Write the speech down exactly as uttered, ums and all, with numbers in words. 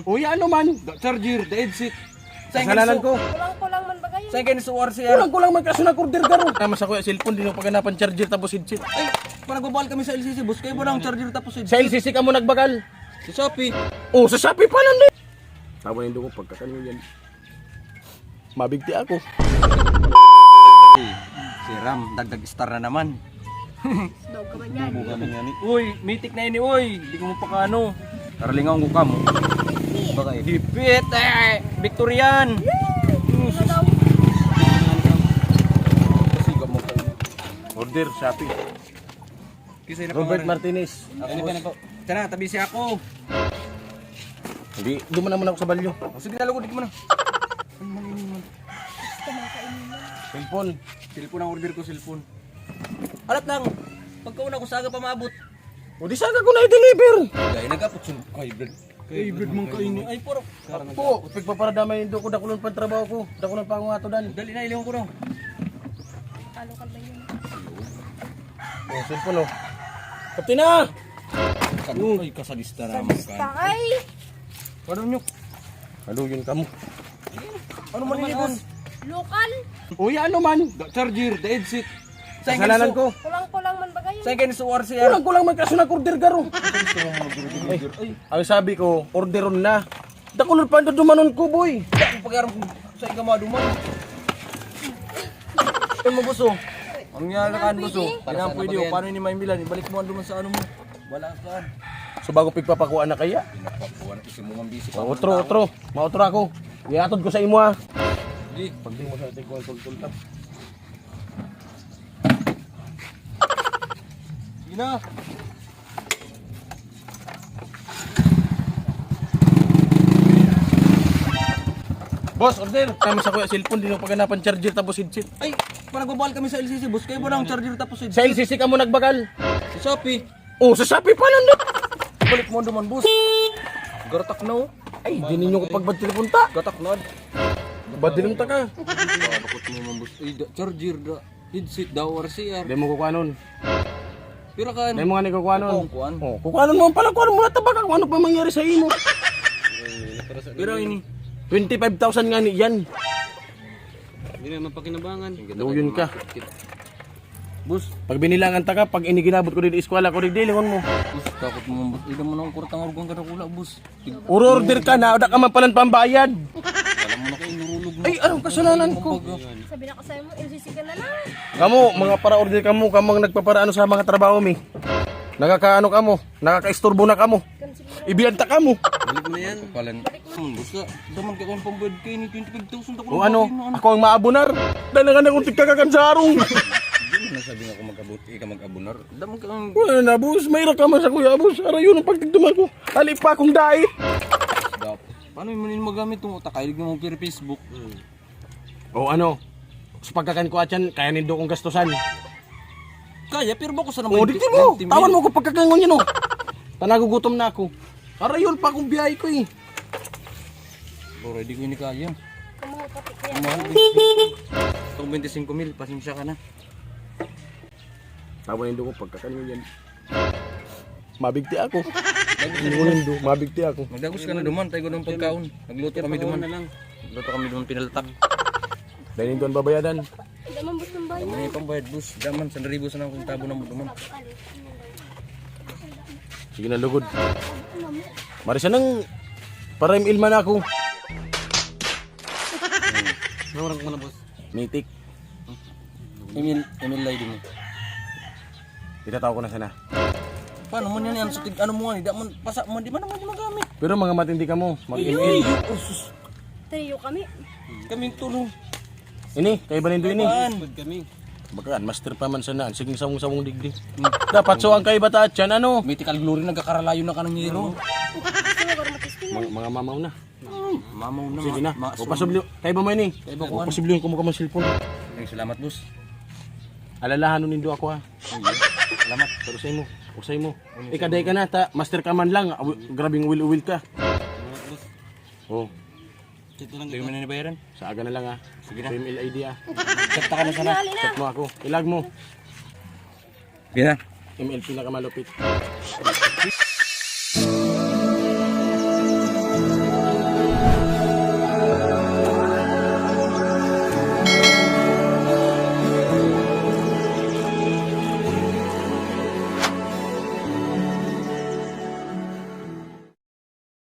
Uy, ano man? Da charger, da headset. Kasalanan ko. Kulang-kulang man ba kayo? Sa akin, sa O R C R. Kulang-kulang man kaso nag-order garo. Tama sa kuya, cellphone, di mo paganapan charger tapos headset. Ay, panagbabal kami sa L C C, boss. Kayo ba ang charger tapos headset? Sa L C C ka mo nagbakal? Sa Shopee. Oh, sa Shopee pa lang din. Tawa nindo ko pagkakano yan. Mabigti ako. Si Ram, dagdag star na naman. Daog ka man yan. Bubo kami nga ni. Uy, mitik na ini, uy. Di ko mo pakaano. Karalingaw ko kamo. Baka eh. Dipit eh. Victorian. Ano daw? Kasi ka mo. Order, Shopee. Kisay na Robert pangalan. Martinez. Ako na po. Tara, tabisi ako. Hindi, duman naman ako sa balyo. O, sige na, lugod, di ko muna. Ano man ini man? Cellphone. Cellphone ang order ko, cellphone. Alat lang. Pagkauna ko, saga pa maabot. O, di saga ko na i-deliver. Dahil nag-apot siya. Ay, Brad. Ay, Brad, man kaini. Ay, puro. Po, pagpaparadamay nindo ko, dakulon pa ang trabaho ko. Dakulon pa akong atodan. Dali na, ilihon ko na. Kalokal ba yun? Oh, cellphone, oh. Pati na! Kano, ay, kasadista naman ka. Ay! Ano nyo? Ano yun kamo? Ano man ini, boss? Lokal? Uy, ano man? Da charger, da headset. Kasalanan ko. Kulang-kulang man ba kayo? Sa akin, sa O R C R. Kulang-kulang man kaso nag-order garo. Ay, ang sabi ko, orderon na. Dakulon pa ang dumanon ko, boy. Ang pag-aram ko sa ikaw maduman. Ano mo, boss, oh? Ang nangyari ka, boss, oh. Hindi na pwede, oh. Paano ini maimbilan? Ibalik mo ang duman sa ano mo. Wala ka. So, bago pigpapakuha na kaya? Pinapakuha na. Isa mo man busy pa. Oh, otro, otro. Maotro ako. Iatod ko sa imo, ha. Sige. Pag di mo sa tigwang pagtultap. Sige na. Boss, order. Tama sa kuya, cellphone, di mo paganapan charger tapos headset. Ay, panagbabakal kami sa L C C, boss. Kayo ba lang charger tapos headset? Sa L C C ka mo nagbakal? Sa Shopee. Oh, sa Shopee pa lang. Balik mo naman, boss. Garatak na, oh. Ay, di ninyo ko pagbadtil punta. Gatak na. Badilon ta ka. Bakit mo man, boss? Ay, da, charger, da. Headset daw, R C R. Di mo kukuhanon. Pira ka? Di mo nga ni kukuhanon. Kukuhan. Oh, kukuhanon mo pala, kuhanon mo na tabaka kung ano pa mangyari sa imo. Pira ini? Twenty-five thousand nga ni yan. Hindi na mapakinabangan. Luyon ka. Boss, pag binilangan ta ka, pag iniginabot ko din eskwela ko, di lingon mo. Boss, takot mo, boss. Ida mo na akong kurtang arugang kadakula, boss. Urorder ka na, wala ka man palang pambayad. Alam mo na kayo, nurulog na. Ay, anong kasalanan ko? Sabi na ko sa'yo mo, L C C ka na lang. Kamo, mga para-order kamo, kamang nagpaparaano sa mga trabaho mi. Nakakaano kamo, nakakaisturbo na kamo. Ibiyanta kamo. Balik mo na yan. Kapalan. Balik mo. Hmm, basta, daman ka kung pambayad kayo ni twenty-five thousand ako. O ano, ako ang maabunar. Dahil nga na kung tigkakakan sa arong. Hindi mo nasabi nga kung mag-abot, ikaw mag-abunar. Daman ka ang Wala na, boss. May raka man sa kuya, boss. Aray, yun ang pagtigduma ko. Ali pa akong dai. Stop. Paano mo nila magamit itong utak? Kahilig mo mag-Facebook. O ano? Sa pagkakan ko atyan, kaya nindo kong gastusan. Kaya, pero bako sa O, naman di mo. Tawan mo ko pagkakan ko yun, oh. Tanagugutom na ako. Aray, yun pa akong biyahe ko, eh. Bro, di ko ini kaya. Ang mahal pati kaya. Ang mahal, di. Itong twenty-five mil, pasensya ka na. Tawa nindo ko pagkakan ko yan. Mabigti ako. Nindo, mabigti ako. Magdagos ka na duman, tayo ko ng pagkaon. Nagluto kami duman. Nagluto kami duman, pinaltak. Dahil nindo ang babayadan. Daman, boss, ng bayan. Daman yung pambayad, boss. Daman, sandaribo sa nang kung tabo ng duman. Sige na, lugod. Marisa nang para im ilman ako. Nawala ko na, boss. Mitik. Email, email I D mo. Itataw ko na sana. Paano mo niyan yan? Sa tig-, ano mo nga, di man, pasa mo, di man naman ginagamit. Pero mga matindi ka mo, mag-email. Uy, uy, uy, sus. Tayo kami. Kaming tulo. Ini, kaiba nindo ini. Kaibahan. Kami. Baga, master pa man sana. Sige, sawong-sawong digdi. Hmm. Dapat so ang kaiba ta, tiyan, ano? Mythical glory, nagkakaralayo na ka ng hero. Gusto mo ba matistingan? Mga, mga mamaw na. Hmm, mamaw na. Sige ma-, na. Ma-, O, pasubli. Kaiba mo ini. Kaiba ko, O, ano? Pasubli ko mo ka mong cellphone. Ay, salamat, boss. Alalahanon nindo ako, ha. Ay, salamat. Pero sa imo, o sa imo. Ano, Ikaday ka na, ta, master ka man lang. Awi-, grabing uwil-uwil ka. Salamat, boss. O. Chat na lang Sige kita. Mo na nabayaran? Sa aga na lang, ha. Sige na. Sa email I D, ha. Chat ka na sana. Dali na. Chat mo ako. Ilag mo. Sige na. M L P na ka malupit.